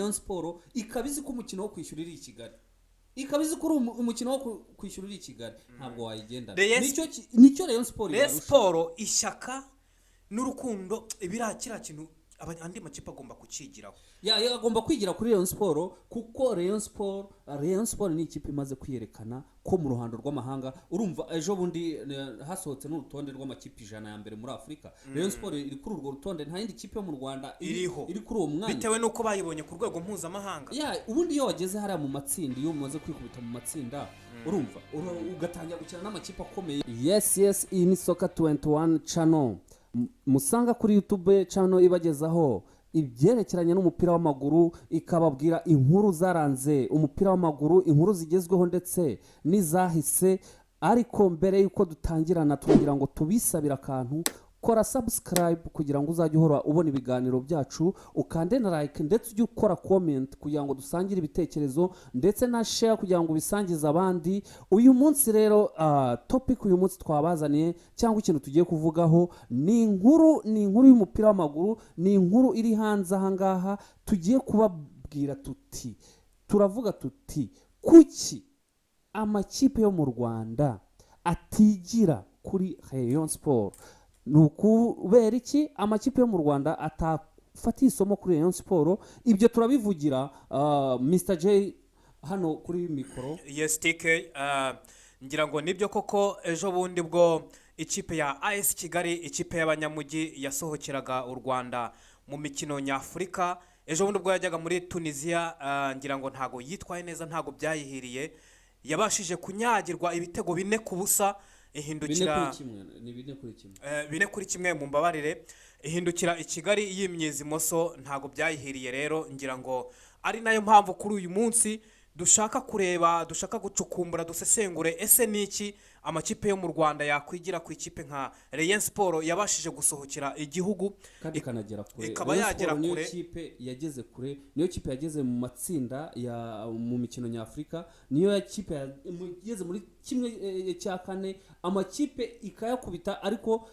Rayon Sport ikaba izi ko umukino wo kwishyura iri i Kigali, ikaba izi ko uri umukino wo kwishyura uri i Kigali, ntabwo wayigendana. Nicyo Rayon Sport Rayon ibarusha. Sport, ishyaka n'urukundo, biriya kiriya kintu andi makipe agomba kukigiraho. Ya, agomba kwigira kuri Rayon Sport, kuko Rayon Sport ni ikipe imaze kwiyerekana ko mu ruhando rw'amahanga. Urumva ejo bundi hasohotse n'urutonde rw'amakipe 100 ya mbere muri Afurika. Rayon Sport iri kuri urwo rutonde, nta yindi kipe yo mu Rwanda iriho. Iri kuri uwo mwanya. Bitewe n'uko bayibonye ku rwego mpuzamahanga. Ya, ubundi iyo wageze hariya mu matsinda, iyo umaze kwikubita mu matsinda, urumva ugatangira gukina n'amakipe akomeye. Yes, iyi ni Soccer 21 Channel. Musanga kuri YouTube channel ibagezaho ibyerekeranye n'umupira w'amaguru, ikababwira inkuru zaranze umupira w'amaguru, inkuru zigezweho ndetse n'izahise. Ariko mbere y'uko dutangirana, turagira ngo tubisabire akantu: kora subscribe kugira ngo uzajye uhora ubona ibiganiro byacu, ukande na like, ndetse ujye ukora comment kugira ngo dusangire ibitekerezo, ndetse na share kugira ngo ubisangize abandi. Uyu munsi rero, topic uyu munsi twabazaniye cyangwa ikintu tugiye kuvugaho ni inkuru y'umupira w'amaguru, ni inkuru iri hanze aha ngaha. Tugiye kubabwira tuti, turavuga tuti: kuki amakipe yo mu Rwanda atigira kuri Rayon Sport? Ni ukubera iki amakipe yo mu Rwanda atafatiye isomo kuri Rayon Sport? Ibyo turabivugira Mr J hano kuri mikoro. Yes, TK, ngira ngo nibyo koko. Ejo bundi bwo ikipe ya AS Kigali, ikipe y'abanyamujyi, yasohokeraga u Rwanda mu mikino nyafurika. Ejo bundi ubwo yajyaga muri Tunisiya, ngira ngo ntago yitwaye neza, ntago byayihiriye. Yabashije kunyagirwa ibitego 4-0. 4 Ihindukira kuri 1, ni 4-1. 4-1, mu mbabarire. Ihindukira i Kigali yimyiza imoso, ntago byayihiriye. Rero ngira ngo ari nayo mpamvu kuri uyu munsi dushaka kureba, dushaka gucukumbura, dusesengure: ese ni iki amakipe yo mu Rwanda yakwigira ku ikipe nka Rayon Sport yabashije gusohokera igihugu kandi ikanagera kure? Ikaba Rayon yagera Sport niyo kure. kipe yageze kure, niyo kipe yageze mu matsinda ya mu mikino nyafurika, niyo kipe yageze muri kimwe cya kane, amakipe ikayakubita. Ariko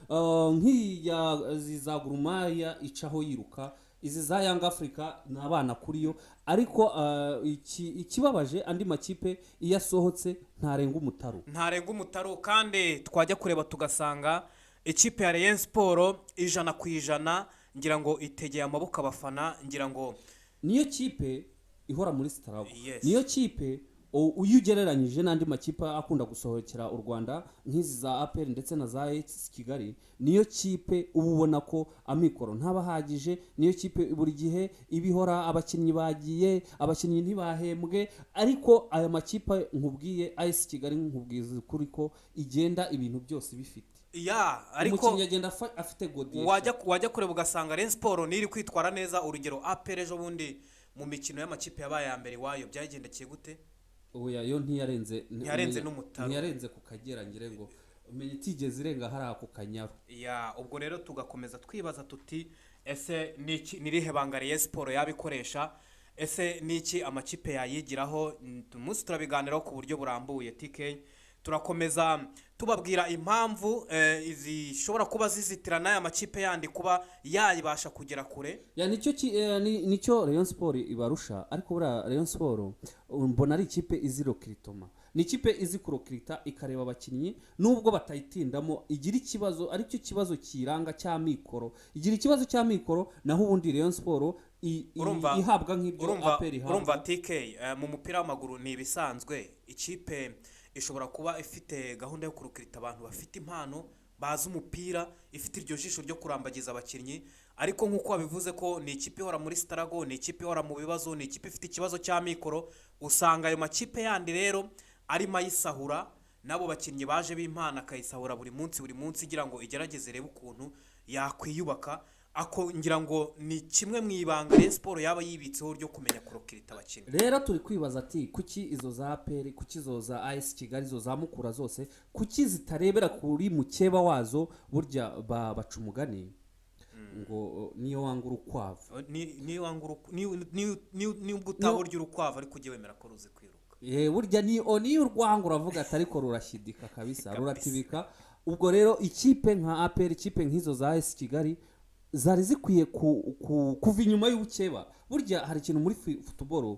nk'iya za Gor Mahia icaho yiruka, izi za Young Africa ni abana kuri yo. Ariko ikibabaje, andi makipe iyo asohotse ntarenga umutaru. Ntarenga umutaru. Kandi twajya kureba tugasanga ikipe ya Rayon Sport 100%, ngira ngo itegeye amaboko abafana, ngira ngo Niyo kipe ihora muri struggle. Niyo kipe iyo ugereranyije n'andi makipe akunda gusohokera u Rwanda nk'izi za APR ndetse na za AS Kigali, niyo kipe uba ubona ko amikoro ntaba ahagije. Niyo kipe buri gihe iba ihora abakinnyi bagiye, abakinnyi ntibahembwe. Ariko aya makipe nkubwiye, AS Kigali nkubwiza ukuri ko igenda ibintu byose bifite. Ya, ariko umukinnyi agenda afite godiye. Wajya kureba ugasanga Rayon Sport ntiri kwitwara neza. Urugero, APR ejo bundi mu mikino y'amakipe yabaye ya mbere iwayo, byagendekeye gute? Oya, yo ntiyarenze. Ntiyarenze n'umutaru. Ntiyarenze ku Kagera, ngire ngo umenya itigeze irenga hariya ku Kanyaru. Ya, ubwo rero tugakomeza twibaza tuti: ese ni iki, ni irihe banga Rayon Sport yabikoresha? Ese ni iki amakipe yayigiraho? Uyu munsi turabiganiraho ku buryo burambuye. TK, turakomeza tubabwira impamvu zishobora kuba zizitira n'aya makipe yandi kuba yayibasha kugera kure. Ya, nicyo Rayon Sport ibarusha. Ariko buriya Rayon Sport mbona ari ikipe izi recrutement, ni ikipe izi kurecruita, ikareba abakinnyi nubwo batayitindamo. Igira ikibazo, aricyo kibazo kiranga cy'amikoro, igira ikibazo cy'amikoro. Naho ubundi Rayon Sport ihabwa nk'ibyo APR ihabwa. Urumva TK, mu mupira w'amaguru ni ibisanzwe, ikipe ishobora kuba ifite gahunda yo kurecruita abantu bafite impano, bazi umupira, ifite iryo jisho ryo kurambagiza abakinnyi. Ariko nk'uko wabivuze ko ni ikipe ihora muri struggle, ni ikipe ihora mu bibazo, ni ikipe ifite ikibazo cy'amikoro. Usanga ayo makipe yandi rero arimo ayisahura n'abo bakinnyi baje b'impano, akayisahura buri munsi buri munsi, igira ngo igerageze irebe ukuntu yakwiyubaka. Ako ngira ngo ni kimwe mu ibanga Rayon Sport yaba yibitseho ryo kumenya kurecruita abakinnyi. Rero turi kwibaza ati: kuki izo za APR, kuki izo za AS Kigali, izo za Mukura zose, kuki zitarebera kuri mukeba wazo? Burya baca umugani ngo niyo wanga urukwavu Nubwo utaba urya urukwavu, ariko ujye wemera ko ruzi kwiruka. Burya niyo urwanga uravuga ati ariko rurashyidika kabisa. Kabisa. Ruratibika. Ubwo rero ikipe nka APR, ikipe nk'izo za AS Kigali. zari zikwiye kuva inyuma y'ubukeba. Burya hari ikintu muri football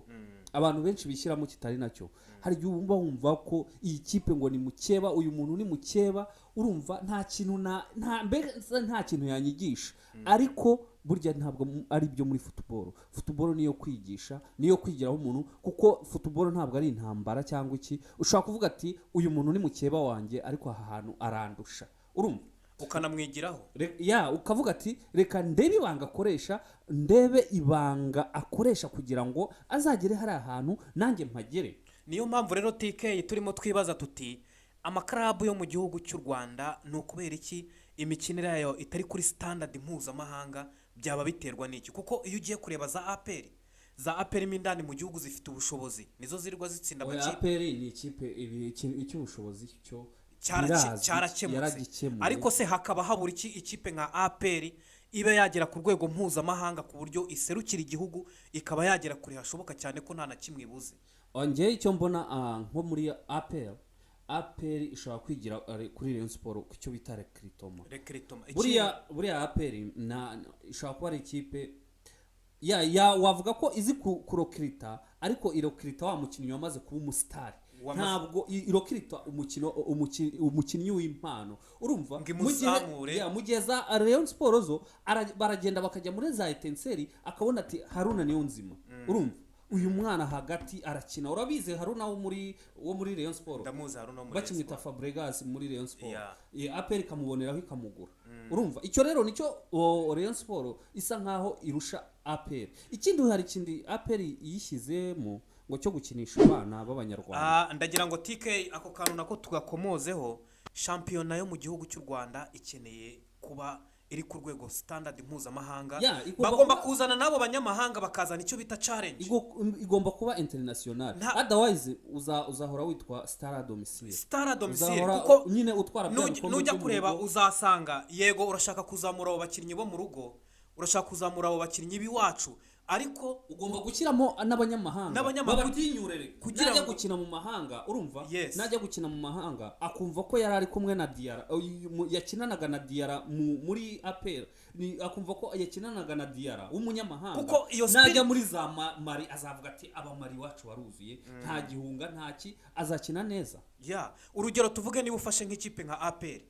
abantu benshi bishyiramo kitari nacyo. Hari igihe wumva wumva ko iyi kipe ngo ni mukeba, uyu muntu ni mukeba, urumva nta kintu na nta mbese nta kintu yanyigisha. Ariko burya ntabwo ari byo muri football. Football niyo kwigisha, niyo kwigiraho umuntu, kuko football ntabwo ari intambara cyangwa iki. Ushobora kuvuga ati: "Uyu muntu ni mukeba wanjye, ariko aha hantu arandusha." Urumva? Ukanamwigiraho. Ya, ukavuga ati: "Reka ndebe ibanga akoresha, ndebe ibanga akoresha kugira ngo azagere hariya hantu nanjye mpagere." Niyo mpamvu rero, TK, turimo twibaza tuti: amakarabu yo mu gihugu cy'u Rwanda ni ukubera iki imikinire yayo itari kuri standard mpuzamahanga? Byaba biterwa n'iki? Kuko iyo ugiye kureba za APR, za APR mo indani mu gihugu zifite ubushobozi, nizo zirirwa zitsinda Oya, amakipe. APR ni ikipe icy'ubushobozi cyo birazwi, Cyarakemutse. Yaragikemuye. Ariko se hakaba habura iki ikipe nka APR iba yagera ku rwego mpuzamahanga, ku buryo iserukira igihugu, ikaba yagera kure hashoboka, cyane ko nta na kimwe ibuze? Njyewe icyo mbona, nko muri APR, APR ishobora kwigira kuri Rayon Sport ku cyo bita recrutement. Recrutement. Buriya APR ishobora kuba ari ikipe ya wavuga ko izi kurokirita, ariko irokirita wa mukinnyi wamaze kuba umusitari. Ntabwo irokirita umukinnyi w'impano, urumva? Ngo Mu gihe- imuzamure. Ya, mu gihe za Rayon Sport zo baragenda bakajya muri za Etincelles, akabona ati: "Haruna niyo nzima." Urumva, uyu mwana hagati arakina. Urabizi, Haruna wo muri Rayon Sport. Ndamuzi Haruna wo muri Bakimwita Fabregas muri Rayon Sport. APR ikamuboneraho ikamugura. Urumva, icyo rero nicyo Rayon Sport isa nkaho irusha APR. Ikindi, hari ikindi APR yishyizemo ngo cyo gukinisha abana b'Abanyarwanda. Ndagira ngo, TK, ako kantu nako tugakomozeho. Shampiyona yo mu gihugu cy'u Rwanda ikeneye kuba iri ku rwego standard mpuzamahanga. Ya, igomba Bagomba kuzana n'abo banyamahanga, bakazana icyo bita challenge. Igomba kuba international. Otherwise uzahora witwa Star à domicile. Star à domicile. Uzahora Kuko nyine utwara bya bikombe nujya byo mu kureba, rugo. uzasanga yego urashaka kuzamura abo bakinnyi bo mu rugo, urashaka kuzamura abo bakinnyi b'iwacu, ariko Ugomba gushyiramo n'abanyamahanga. N'abanyamahanga. Babatinyure Kugira najya ngo- gukina mu mahanga, urumva? Najya gukina mu mahanga akumva ko yari ari kumwe na Diarra, yakinanaga na Diarra muri APR, akumva ko yakinanaga na Diarra w'umunyamahanga. Kuko iyo Najya muri za Mali azavuga ati: "Abamari iwacu baruzuye, nta gihunga, nta ki." Azakina neza. Ya, urugero tuvuge niba ufashe nk'ikipe nka APR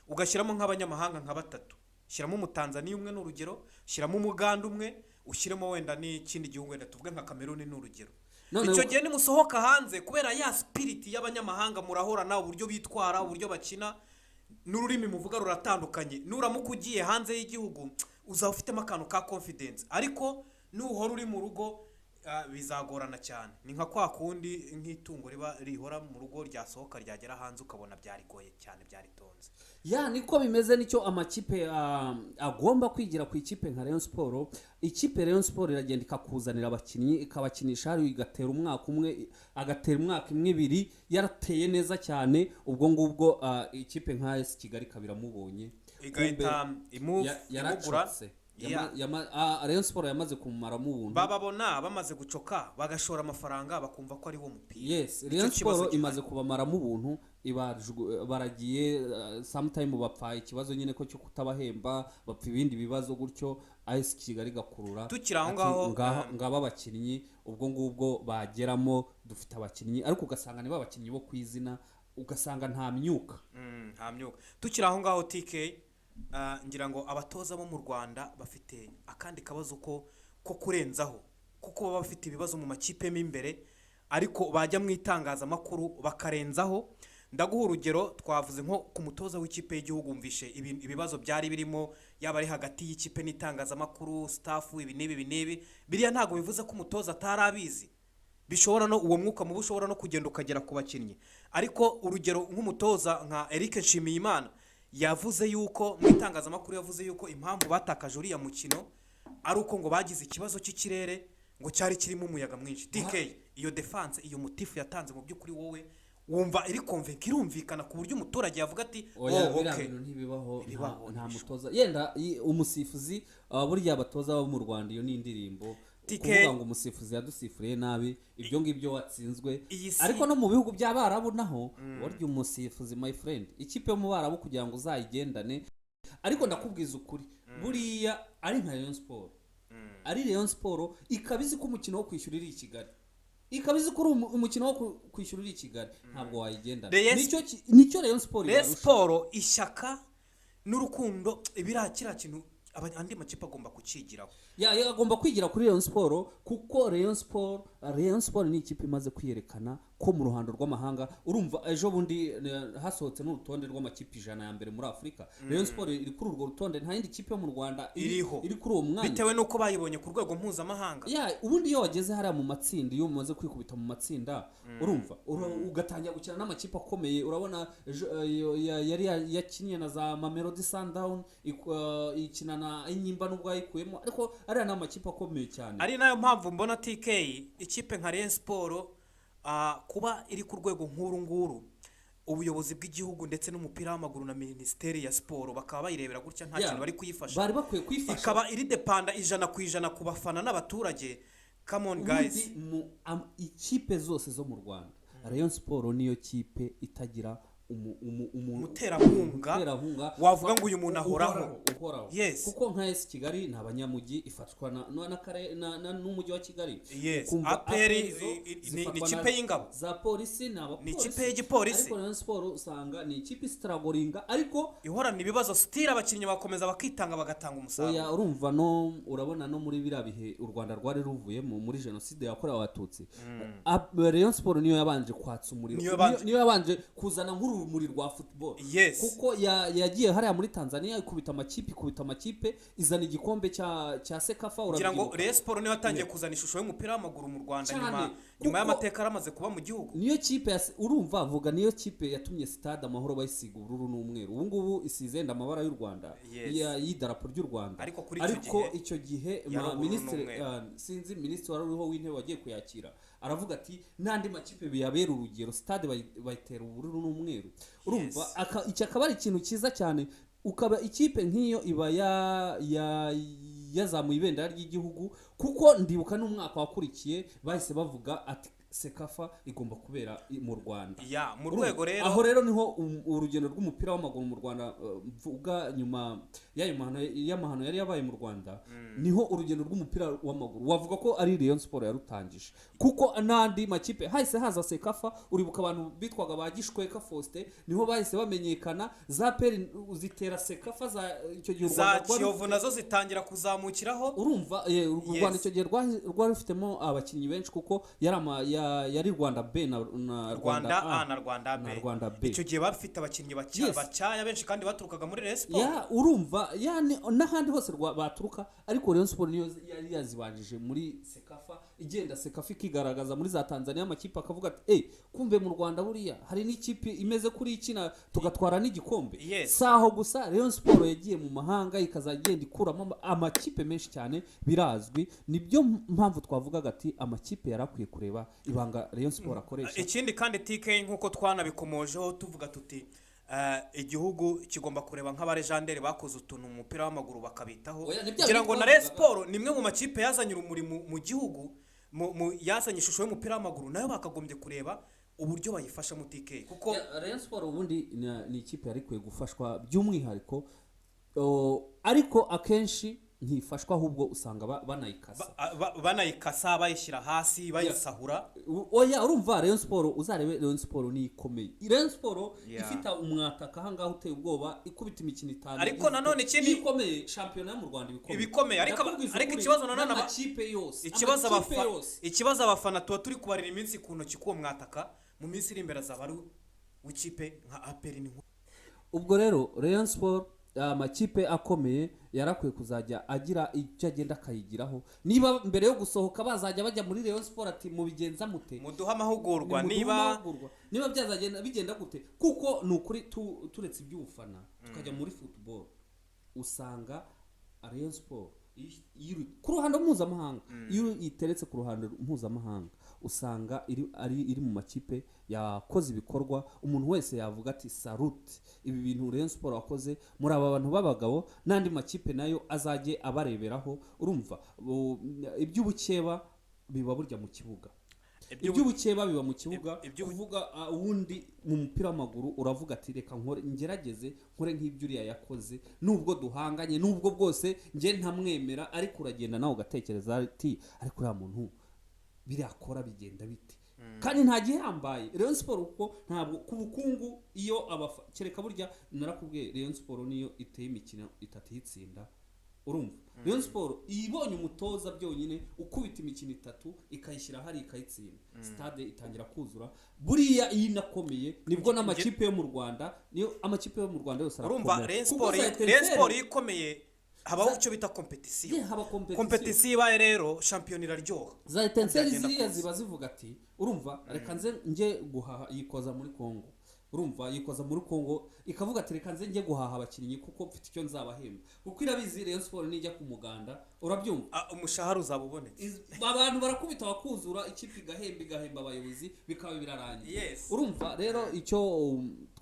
ugashyiramo nk'abanyamahanga nka batatu, shyiramo Umutanzaniya umwe ni urugero, shyiramo Umuganda umwe, ushyiremo wenda n'ikindi gihugu, wenda tuvuge nka Kameruni ni urugero. Icyo gihe nimusohoka hanze, kubera ya spirit y'abanyamahanga murahorana, uburyo bitwara, uburyo bakina n'ururimi muvuga ruratandukanye, nuramuka ugiye hanze y'igihugu uzaba ufitemo akantu ka confidence. Ariko nuhora uri mu rugo, bizagorana cyane. Ni nka kwa kundi nk'itungo riba rihora mu rugo, ryasohoka ryagera hanze ukabona byarigoye cyane, byaritonze. Ya, niko bimeze. Nicyo amakipe agomba kwigira ku ikipe nka Rayon Sport. Ikipe Rayon Sport iragenda ikakuzanira abakinnyi, ikabakinisha hariya, igatera umwaka umwe, agatera umwaka imwe, ibiri, yarateye neza cyane. Ubwo ngubwo ikipe nka AS Kigali ikaba iramubonye. Igahita Kumbe imugura. Yaracotse. Rayon Sport yamaze kumumaramo ubuntu. Bababona bamaze gucoka, bagashora amafaranga, bakumva ko ari wo mupira. Yes. Nicyo Rayon kibazo Sport gihari. imaze kubamaramo ubuntu, baragiye, sometime bapfa ikibazo nyine ko cyo kutabahemba, bapfa ibindi bibazo gutyo, AS Kigali igakurura. Tukiri aho Ati, ngaho, Ngaba abakinnyi. Ubwo ngubwo bageramo dufite abakinnyi, ariko ugasanga nibo abakinnyi bo ku izina, ugasanga nta myuka. Nta myuka. Tukiri aho ngaho, TK, ngira ngo abatoza bo mu Rwanda bafite akandi kabazo ko kurenzaho, kuko baba bafite ibibazo mu makipe mo imbere, ariko bajya mu itangazamakuru bakarenzaho. Ndaguha urugero, twavuze nko ku mutoza w'ikipe y'igihugu, wumvishe ibibazo byari birimo, yaba ari hagati y'ikipe n'itangazamakuru, staff, ibi n'ibi, ibi n'ibi. Biriya ntabwo bivuze ko umutoza atari abizi. Bishobora no uwo mwuka mubi ushobora no kugenda ukagera ku bakinnyi. Ariko urugero nk'umutoza nka Eric Nshimiyimana yavuze yuko mu itangazamakuru, yavuze yuko impamvu batakaje uriya mukino ari uko ngo bagize ikibazo cy'ikirere, ngo cyari kirimo umuyaga mwinshi. TK, iyo defense, iyo motif yatanze, mu by'ukuri wowe wumva iri convainc, irumvikana ku buryo umuturage yavuga ati: Oya, "Oh, biriya okay"? bintu ntibibaho. Ntibibaho, Nta ntibishoboka. mutoza yenda umusifuzi, burya abatoza bo mu Rwanda iyo ni indirimbo TK. Kuvuga ngo umusifuzi yadusifuriye nabi, ibyo ngibyo watsinzwe. Iyi Ariko no mu bihugu by'Abarabu naho warya umusifuzi, my friend, ikipe yo mu Barabu kugira ngo uzayigendane. Ariko ndakubwiza ukuri, Buriya ari nka Rayon Sport, ari Rayon Sport ikaba izi ko umukino wo kwishyura iri i Kigali, ikaba izi ko uri umukino wo kwishyura uri i Kigali, ntabwo wayigendana. Nicyo Rayon Sport Rayon ibarusha. Sport, ishyaka n'urukundo, ibiriya kiriya kintu andi makipe agomba kukigiraho. Ya, agomba kwigira kuri Rayon Sport, kuko Rayon Sport ni ikipe imaze kwiyerekana ko mu ruhando rw'amahanga. Urumva ejo bundi hasohotse n'urutonde rw'amakipe 100 ya mbere muri Afurika. Rayon Sport iri kuri urwo rutonde, nta yindi kipe yo mu Rwanda iriho. Iri kuri uwo mwanya. Bitewe n'uko bayibonye ku rwego mpuzamahanga. Ya, ubundi iyo wageze hariya mu matsinda, iyo umaze kwikubita mu matsinda, urumva ugatangira gukina n'amakipe akomeye. Urabona ejo, yari yakinnye na za Mamelodi Sundowns, ikina na Enyimba nubwo yayikuyemo, ariko ariya ni amakipe akomeye cyane. Ari nayo mpamvu mbona TK ikipe nka Rayon Sport kuba iri ku rwego nk'uru nguru, ubuyobozi bw'igihugu ndetse n'umupira w'amaguru na Minisiteri ya Siporo bakaba bayirebera gutya, nta kintu bari kuyifasha. Bari bakwiye kuyifasha. Ikaba iri dependa 100% ku bafana n'abaturage. Come on guys. Ubundi mu ikipe zose zo mu Rwanda, Rayon Sport niyo kipe itagira umuterankunga. Umuterankunga. Wavuga ngo uyu muntu ahoraho. Uhoraho. Yes. Kuko nka AS Kigali ni abanyamujyi, ifatwa na n'umujyi wa Kigali. Ukumva APR APR zo ni zifatwa ikipe y'ingabo. Za polisi ni abapolisi. Ni ikipe y'igipolisi. Ariko Rayon Sport usanga ni ikipe istrugglinga, ariko ihorana ibibazo, still abakinnyi bakomeza bakitanga, bagatanga umusaruro. Oya, urumva no urabona no muri biriya bihe u Rwanda rwari ruvuyemo muri Jenoside yakorewe Abatutsi, Rayon Sport niyo yabanje kwatsa umuriro. Niyo yabanje. Niyo yabanje kuzana nk'urumuri rwa football. Kuko yagiye hariya muri Tanzania, ikubita amakipe, ikubita amakipe, izana igikombe cya CECAFA. Kugira ngo Urabyibuka. Rayon Sport niyo yatangiye kuzana ishusho y'umupira w'amaguru mu Rwanda Cyane. nyuma Kuko y'amateka yaramaze kuba mu gihugu. Niyo kipe urumva vuga, niyo kipe yatumye Stade Amahoro bayisiga ubururu n'umweru. Ubu ngubu isize yenda amabara y'u Rwanda, y'idarapo ry'u Rwanda. Ariko kuri icyo Ariko gihe icyo gihe yari ubururu minisitiri n'umweru. Sinzi minisitiri wari uriho w'intebe wagiye kuyakira, aravuga ati n'andi makipe biyabera urugero, stade bayitera ubururu n'umweru. Urumva iki akaba ari ikintu cyiza cyane, ukaba ikipe nk'iyo iba yazamuye ibendera ry'igihugu, kuko ndibuka n'umwaka wakurikiye bahise bavuga ati CECAFA igomba kubera mu Rwanda. Ya, mu Urumva? rwego rero Aho rero niho urugendo rw'umupira w'amaguru mu Rwanda, mvuga nyuma y'ayo mahano, y'amahano yari yabaye mu Rwanda, niho urugendo rw'umupira w'amaguru wavuga ko ari Rayon Sport yarutangije, kuko n'andi makipe hahise haza CECAFA. Uribuka abantu bitwaga ba Gishweka Faustin, niho bahise bamenyekana. Za APR zitera CECAFA za icyo gihe u za Rwanda rwari Kiyovu nazo zitangira kuzamukiraho. Urumva u Rwanda icyo gihe rwari rufitemo abakinnyi benshi, kuko yari Rwanda B na Rwanda A na Rwanda B. Na Rwanda B. Icyo gihe bafite abakinnyi bacyaya benshi kandi baturukaga muri Rayon Sport. Ya, urumva ya n'ahandi hose baturuka, ariko Rayon Sport niyo yari yazibanjije muri CECAFA, igenda CECAFA ikigaragaza muri za Tanzania, amakipe akavuga ati eh, kumbe mu Rwanda buriya hari n'ikipe imeze kuri ikina, tugatwara n'igikombe. Si aho gusa, Rayon Sport yagiye mu mahanga, ikazajya igenda ikuramo amakipe menshi cyane, birazwi. Nibyo mpamvu twavugaga ati amakipe yari akwiye kureba ibanga Rayon Sport akoresha. Ikindi kandi TK, nk'uko twanabikomojeho tuvuga tuti igihugu kigomba kureba nk'abalégendaires bakoze utuntu mu mupira w'amaguru bakabitaho. Oya, ni bya Ngira bindi ngo na Rayon twavugaga. Sport ni imwe mu makipe yazanye urumuri mu gihugu, yazanye ishusho y'umupira w'amaguru, nayo bakagombye kureba uburyo bayifashamo TK, kuko Ya, Rayon Sport ubundi ni ikipe yari ikwiye gufashwa by'umwihariko, ariko akenshi ntifashwa, ahubwo usanga banayikasa. Banayikasa, bayishyira hasi, bayisahura. Oya, urumva Rayon Sport, uzarebe Rayon Sport ni ikomeye. Rayon Sport ifite umwataka ahangaha uteye ubwoba, ikubita imikino itanu. Ariko nanone Iyo ikomeye, shampiyona yo mu Rwanda ibikomeye. Ibikomeye, ariko Ndakubwiza ariko ukuri, ikibazo nanone n'amakipe yose, ikibazo amakipe yose. Ikibazo abafana tuba turi kubarira iminsi ku ntoki k'uwo mwataka mu minsi iri imbere azaba ari w'ikipe nka APR ni Ubwo rero Rayon Sport, amakipe akomeye yarakwiye kuzajya agira icyo agenda akayigiraho. Niba mbere yo gusohoka bazajya bajya muri Rayon Sport ati mubigenza mute? Muduhe amahugurwa. Nimuduhe Niba amahugurwa. Niba byazagenda bigenda gute? Kuko ni ukuri turetse iby'ubufana tukajya muri football, usanga Rayon Sport ku ruhando mpuzamahanga, iyo iteretse ku ruhando mpuzamahanga, usanga iri mu makipe yakoze ibikorwa umuntu wese yavuga ati salute, ibi bintu Rayon Sport wakoze muri aba bantu b'abagabo, n'andi makipe nayo azajye abareberaho. Urumva iby'ubukeba biba burya mu kibuga. Iby'ubukeba biba mu kibuga. Kuvuga ubundi mu mupira w'amaguru uravuga ati reka nkore, ngerageze nkore nk'ibyo uriya yakoze, nubwo duhanganye, nubwo bwose njye ntamwemera, ariko uragenda nawe ugatekereza ati ariko uriya muntu birakora bigenda bite? Kandi nta gihambaye Rayon Sport, kuko ntabwo ku bukungu iyo kereka burya narakubwiye, Rayon Sport niyo iteye imikino itatu itsinda. Urumva, Rayon Sport ibonye umutoza byonyine ukubita imikino itatu ikayishyira hari ikayitsinda, stade itangira kuzura. Buriya iyo inakomeye nibwo n'amakipe yo mu Rwanda, niyo amakipe yo mu Rwanda yose Urumva, arakomera. Rayon Kuko Sport za Rayon Etincelles- Sport iyo ikomeye habaho icyo bita compétition. Yeah, haba competition. Compétition ibaye rero, shampiyona iraryoha. Za Etincelles Byagenda ziriya kose. ziba zivuga ati urumva, reka nze njye guhaha, yikoza muri Congo. Urumva, yikoza muri Congo ikavuga ati reka nze njye guhaha abakinnyi kuko mfite icyo nzabahemba, kuko irabizi Rayon Sport nijya ku muganda, urabyumva, Umushahara uzaba ubonetse. Abantu barakubita bakuzura, ikipe igahemba, igahemba abayobozi, bikaba birarangiye. Urumva rero icyo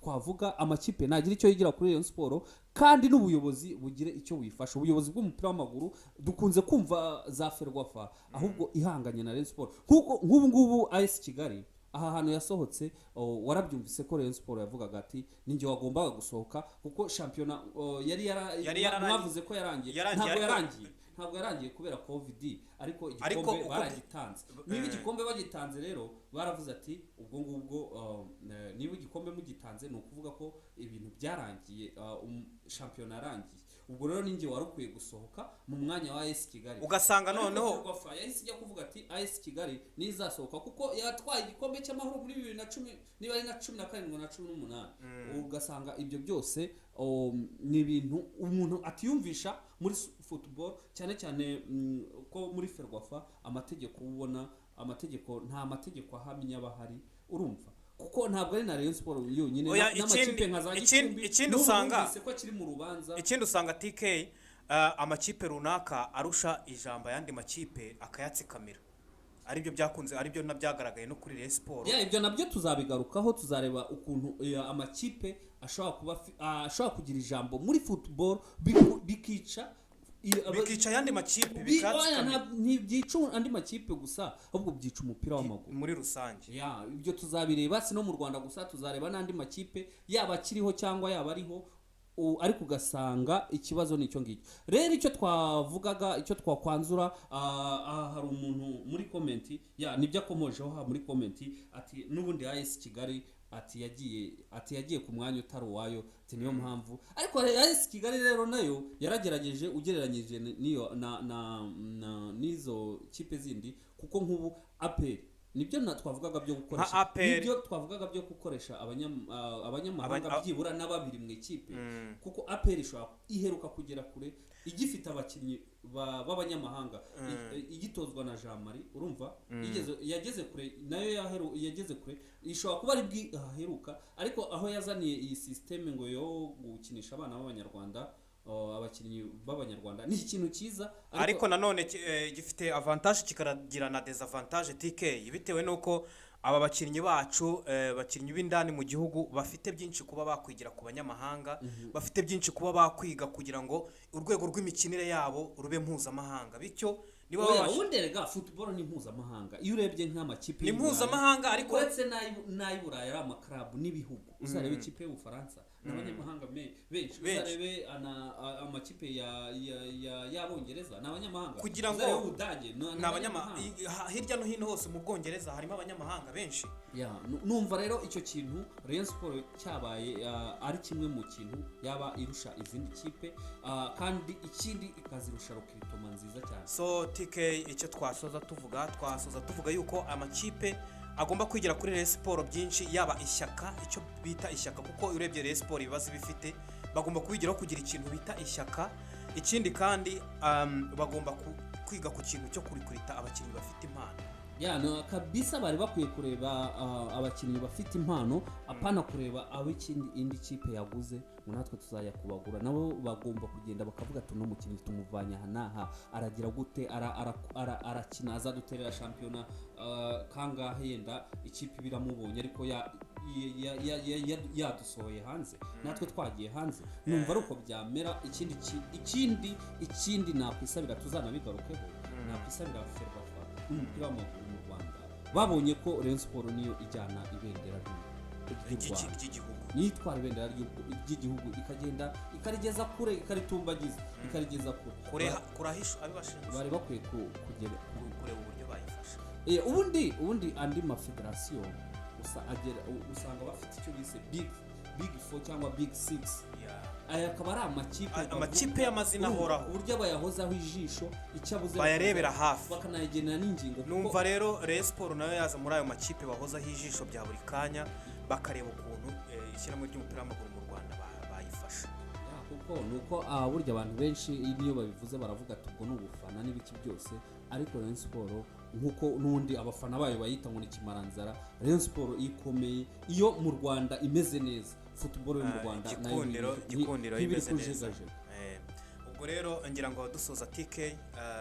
twavuga, amakipe nagira icyo yigira kuri Rayon Sport, kandi n'ubuyobozi bugire icyo buyifasha. Ubuyobozi bw'umupira w'amaguru dukunze kumva za Ferwafa ahubwo ihanganye na Rayon Sport, kuko nk'ubu ngubu AS Kigali aha hantu yasohotse, warabyumvise ko Rayon Sport yavugaga ati ninjye wagombaga gusohoka kuko shampiyona yari Yari yararangiye. mwavuze ko yarangiye. Yarangiye, Ntabwo yarangiye, ntabwo yarangiye kubera COVID, ariko Ariko igikombe baragitanze. Niba igikombe bagitanze rero, baravuze ati ubwo ngubwo niba igikombe mugitanze ni ukuvuga ko ibintu byarangiye, shampiyona yarangiye. Ubwo rero ninjye wari ukwiye gusohoka mu mwanya wa AS Kigali. Ugasanga Ariko noneho Ferwafa yahise ijya kuvuga ati AS Kigali nizasohoka kuko yatwaye igikombe cy'amahoro muri 2010, niba ari na 17 na 18. Ugasanga ibyo byose ni ibintu umuntu atiyumvisha muri football, cyane cyane ko muri Ferwafa amategeko ubona amategeko, nta mategeko ahamye aba ahari. Urumva, kuko ntabwo ari na Rayon Sport yonyine, Oya, n'amakipe nka za Gicumbi ikindi n'ubu numvise ko akiri mu rubanza. Ikindi usanga TK amakipe runaka arusha ijambo ayandi makipe akayatsikamira, aribyo byakunze, aribyo nabyagaragaye no kuri Rayon Sport. Yeah, ibyo nabyo tuzabigarukaho, tuzareba ukuntu amakipe ashobora kuba ashobora kugira ijambo muri football bikica Bikica ayandi makipe, oya, bikatsikamira. Ntibyica andi makipe gusa, ahubwo byica umupira w'amaguru muri rusange. Ya, ibyo tuzabireba, si no mu Rwanda gusa, tuzareba n'andi makipe yaba akiriho cyangwa yaba ariho, ariko ugasanga ikibazo ni icyo ngicyo. Rero icyo twavugaga, icyo twakwanzura, aha hari umuntu muri comment ya nibyo akomojeho aha muri comment, ati n'ubundi AS Kigali ati yagiye ku mwanya utari uwayo, ati niyo mpamvu. Ariko AS Kigali rero nayo yaragerageje ugereranyije n'iyo na n'izo kipe zindi, kuko nk'ubu APR nibyo na twavugaga byo gukoresha Nka APR. nibyo twavugaga byo gukoresha abanyamahanga byibura na babiri mu ikipe, kuko APR ishobora iheruka kugera kure igifite abakinnyi b'abanyamahanga, igitozwa na Jean Marie. Urumva, yageze kure nayo, yageze kure, ishobora kuba ari bwo aheruka. Ariko aho yazaniye iyi système ngo yo gukinisha abana b'abanyarwanda, abakinnyi b'abanyarwanda, ni ikintu cyiza. Ariko nanone gifite avantage kikagira na désavantage, TK, bitewe n'uko aba bakinnyi bacu, bakinnyi b'indani mu gihugu, bafite byinshi kuba bakwigira ku banyamahanga, bafite byinshi kuba bakwiga kugira ngo urwego rw'imikinire yabo rube mpuzamahanga. Bityo niba Oya, babasha ubundi erega football ni mpuzamahanga. Iyo urebye nk'amakipe Ni y'i Burayi, mpuzamahanga, ariko uretse n'ay'i Burayi ari amakarabu n'ibihugu, uzarebe ikipe y'Ubufaransa n'abanyamahanga benshi. Benshi. Uzarebe amakipe y'Abongereza ni abanyamahanga. Kugira ngo Uzarebe Ubudage ni abanyamahanga. Hirya no hino hose mu Bwongereza harimo abanyamahanga benshi. Ya, numva rero icyo kintu Rayon Sport cyabaye ari kimwe mu kintu yaba irusha izindi kipe, kandi ikindi ikazirusha recrutement nziza cyane. So TK, icyo twasoza tuvuga yuko amakipe agomba kwigira kuri Rayon Sport byinshi, yaba ishyaka, icyo bita ishyaka, kuko urebye Rayon Sport ibibazo bifite, bagomba kubigiraho kugira ikintu bita ishyaka. Ikindi kandi bagomba kwiga ku kintu cyo kurikurita abakinnyi bafite impano. Ya, no, kabisa bari bakwiye kureba abakinnyi bafite impano, apana kureba abo ikindi indi kipe yaguze ngo natwe tuzajya kubagura. Nabo bagomba kugenda bakavuga ati uno mukinnyi tumuvanye aha n'aha, aragira gute, arakina, azaduterera shampiyona kangahe? Yenda ikipe biramubonye, ariko yadusohoye hanze, natwe twagiye hanze. Numva ari uko byamera. Ikindi nakwisabira, tuzanabigarukeho, nakwisabira Ferwafa n'umupira w'amaguru mu Rwanda. Babonye ko Rayon Sport niyo ijyana ibendera ry'u Rwanda, ry'igihugu. Niyo itwara ibendera ry'igihugu, ikagenda ikarigeza kure, ikaritumbagiza, ikarigeza kure. Kurahisha abibashinzwe. Bari bakwiye kugera kureba uburyo bayifasha. Ubundi andi mafederasiyo usanga bafite icyo bise big four cyangwa big six. Aya akaba ari amakipe Amakipe y'amazina urumva, ahoraho. uburyo bayahozaho ijisho, icyo abuze bayarebera hafi, bakanayagenera n'ingingo Numva rero Rayon Sport nayo yaza muri ayo makipe bahozaho ijisho bya buri kanya, bakareba ukuntu ishyirahamwe ry'umupira w'amaguru mu Rwanda bayifasha. Ya, kuko ni uko burya abantu benshi niyo babivuze baravuga ati ubwo ni ubufana n'ibiki byose, ariko Rayon Sport, nk'uko n'ubundi abafana bayo bayita ngo ni kimaranzara, Rayon Sport ikomeye iyo mu Rwanda imeze neza, football yo mu Rwanda nayo Gikundiro Gikundiro ntibiri imeze neza. kujegajega. Ubwo rero ngira ngo dusoza TK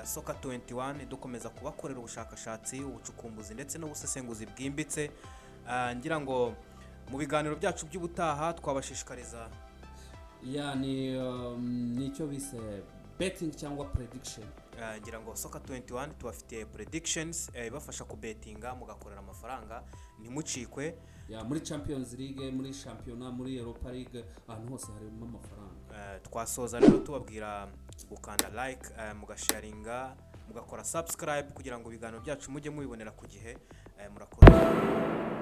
Soccer 21, dukomeza kubakorera ubushakashatsi, ubucukumbuzi ndetse n'ubusesenguzi bwimbitse. Ngira ngo mu biganiro byacu by'ubutaha twabashishikariza Ya, ni icyo bise betting cyangwa prediction. Ngira ngo Soccer 21 tubafitiye predictions ibafasha kubetinga mugakorera amafaranga. Ntimucikwe. Ya, muri Champions League, muri shampiyona, muri Europa League, ahantu hose harimo amafaranga. Twasoza rero tubabwira gukanda like, mugasharinga, mugakora subscribe kugira ngo ibiganiro byacu mujye mubibonera ku gihe. Murakoze.